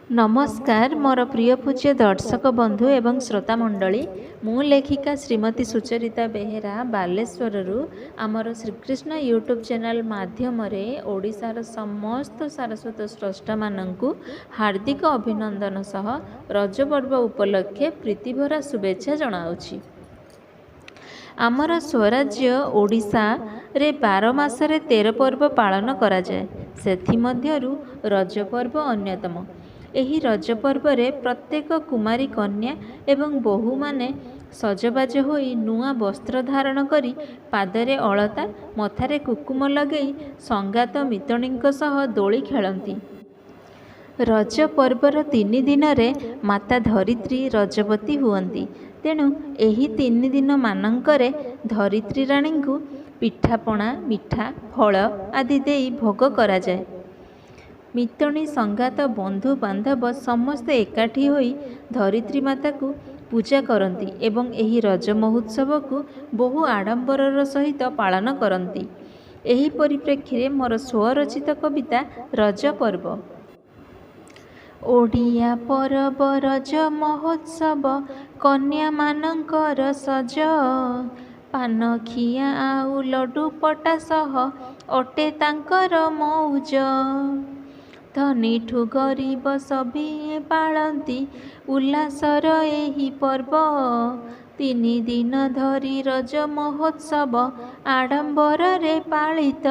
ନମସ୍କାର ମୋର ପ୍ରିୟ ପୂଜ୍ୟ ଦର୍ଶକ ବନ୍ଧୁ ଏବଂ ଶ୍ରୋତା ମଣ୍ଡଳୀ। ମୁଁ ଲେଖିକା ଶ୍ରୀମତୀ ସୁଚରିତା ବେହେରା ବାଲେଶ୍ୱରରୁ ଆମର ଶ୍ରୀକୃଷ୍ଣ ୟୁଟ୍ୟୁବ୍ ଚ୍ୟାନେଲ୍ ମାଧ୍ୟମରେ ଓଡ଼ିଶାର ସମସ୍ତ ସାରସ୍ୱତ ସ୍ରଷ୍ଟାମାନଙ୍କୁ ହାର୍ଦ୍ଦିକ ଅଭିନନ୍ଦନ ସହ ରଜ ପର୍ବ ଉପଲକ୍ଷେ ପ୍ରୀତିଭରା ଶୁଭେଚ୍ଛା ଜଣାଉଛି। ଆମର ସ୍ୱରାଜ୍ୟ ଓଡ଼ିଶାରେ 12 ମାସରେ 13 ପର୍ବ ପାଳନ କରାଯାଏ। ସେଥିମଧ୍ୟରୁ ରଜ ପର୍ବ ଅନ୍ୟତମ। ଏହି ରଜ ପର୍ବରେ ପ୍ରତ୍ୟେକ କୁମାରୀ କନ୍ୟା ଏବଂ ବୋହୂମାନେ ସଜବାଜ ହୋଇ ନୂଆ ବସ୍ତ୍ର ଧାରଣ କରି ପାଦରେ ଅଳତା, ମଥାରେ କୁକୁମ ଲଗେଇ ସଙ୍ଗାତ ମିତଣୀଙ୍କ ସହ ଦୋଳି ଖେଳନ୍ତି। ରଜ ପର୍ବର 3 ଦିନରେ ମାତା ଧରିତ୍ରୀ ରଜବତୀ ହୁଅନ୍ତି। ତେଣୁ ଏହି 3 ଦିନମାନଙ୍କରେ ଧରିତ୍ରୀ ରାଣୀଙ୍କୁ ପିଠାପଣା, ମିଠା, ଫଳ ଆଦି ଦେଇ ଭୋଗ କରାଯାଏ। ମିତଣୀ ସଙ୍ଗାତ ବନ୍ଧୁ ବାନ୍ଧବ ସମସ୍ତେ ଏକାଠି ହୋଇ ଧରିତ୍ରୀ ମାତାକୁ ପୂଜା କରନ୍ତି ଏବଂ ଏହି ରଜ ମହୋତ୍ସବକୁ ବହୁ ଆଡ଼ମ୍ବରର ସହିତ ପାଳନ କରନ୍ତି। ଏହି ପରିପ୍ରେକ୍ଷୀରେ ମୋର ସ୍ୱରଚିତ କବିତା ରଜ ପର୍ବ। ଓଡ଼ିଆ ପରବ ରଜ ମହୋତ୍ସବ, କନ୍ୟାମାନଙ୍କର ସଜ, ପାନଖିଆ ଆଉ ଲଡ଼ୁ ପଟା ସହ ଅଟେ ତାଙ୍କର ମଉଜ। ଧନୀଠୁ ଗରିବ ସଭିଏଁ ପାଳନ୍ତି ଉଲ୍ଲାସର ଏହି ପର୍ବ, 3 ଦିନ ଧରି ରଜ ମହୋତ୍ସବ ଆଡ଼ମ୍ବରରେ ପାଳିତ।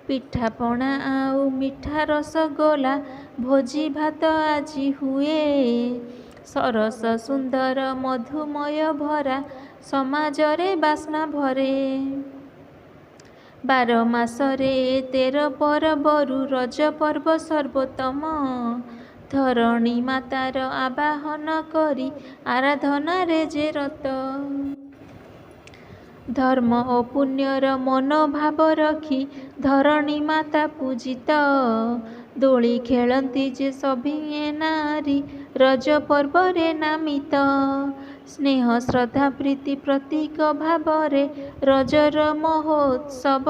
ପିଠାପଣା ଆଉ ମିଠା ରସଗୋଲା ଭୋଜି ଭାତ ଆଜି ହୁଏ, ସରସ ସୁନ୍ଦର ମଧୁମୟ ଭରା ସମାଜରେ ବାସ୍ନା ଭରେ। 12 ମାସରେ 13 ପର୍ବରୁ ରଜ ପର୍ବ ସର୍ବୋତ୍ତମ, ଧରଣୀ ମାତାର ଆବାହନ କରି ଆରାଧନାରେ ଯେ ରତ। ଧର୍ମ ଓ ପୁଣ୍ୟର ମନୋଭାବ ରଖି ଧରଣୀ ମାତା ପୂଜିତ, ଦୋଳି ଖେଳନ୍ତି ଯେ ସଭିଏଁ ନାରୀ ରଜ ପର୍ବରେ ନାମିତ। ସ୍ନେହ ଶ୍ରଦ୍ଧା ପ୍ରୀତି ପ୍ରତୀକ ଭାବରେ ରଜର ମହୋତ୍ସବ,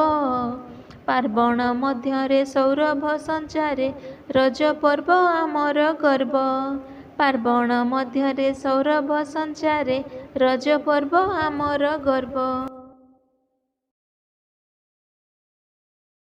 ପାର୍ବଣ ମଧ୍ୟରେ ସୌରଭ ସଞ୍ଚାରେ ରଜ ପର୍ବ ଆମର ଗର୍ବ। ପାର୍ବଣ ମଧ୍ୟରେ ସୌରଭ ସଞ୍ଚାରେ ରଜ ପର୍ବ ଆମର ଗର୍ବ।